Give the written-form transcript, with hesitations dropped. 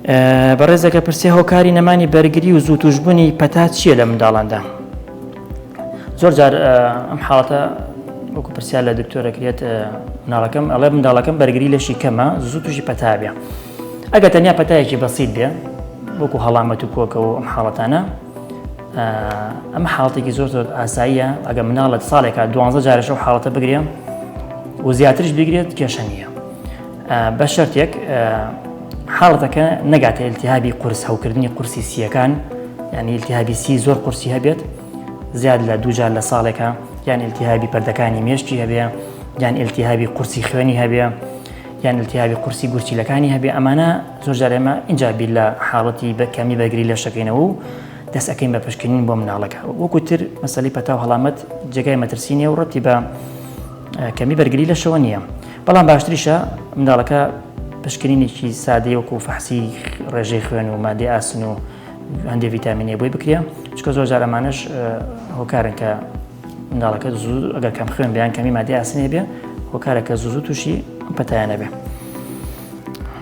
بەڕێزەکە پرسێ هۆکاری نەمانی بەرگری و زوو توشببوونی پەتا چییە لە منداڵاندا؟ زۆر جار ئەم حاڵەتە وەکو پرسیار لە دکتۆرە کرێت مناڵەکەم ئەڵێ منداڵەکەم بەرگری لەشی کەمە زوو تووشی پەتا بێ ئەگە تەنیا پەتایەکی بەسیت بێ وەکو هەڵامەت و کۆکە و ئەم حاڵەتانە ئەم حاڵەتێکی زۆر زۆر ئاساییە ئەگە مناڵت ساڵێکە دوانزە جارش ئەو حاڵەتە بگرێ و زیاترش بگرێت کێشە نییە بە شەرتێک حاڵەتەکە نەگاتە ئیلتیهابی قورس هەوکردنی قورسی سییەکان یعنی ئیلتیهابی سی زۆر قورسی هەبێت زیاد لە دووجار لە ساڵێکە یان ئیلتیهابی پەردەکانی مێشکی هەبێ یان ئیلتیهابی قورسی خوێنی هەبێ یان ئیلتیهابی قورسی گورچیلەکانی هەبێ ئەمانە زۆر جار ئێمە اینجا بیر لە حاڵەتی بە کەمی بەرگری لەشەکەینەوە و دەست ئەەکەین بە پشکنین بۆ مناڵەکە وەکو تر مەسەلی پەتا و هەڵامەت جێگای مەترسی نیە و ڕەتی بە کەمی بەرگری لەشەوە نییە بەڵام باشتریشە منداڵەکە پشکنینێکی سادەی وەکو فەحسی ڕێژەی خوێن و مادەی ئاسن و هەندێک ڤیتامینی بۆی بکرێ چکە زۆر جار ئەمانەش هۆکارن کە منداڵەکە زوو ئەگەر کەم خوێن بیان کەمی مادەی ئاسنێ بێ هۆکارە کە زوو زوو تووشی پەتایانە بێ.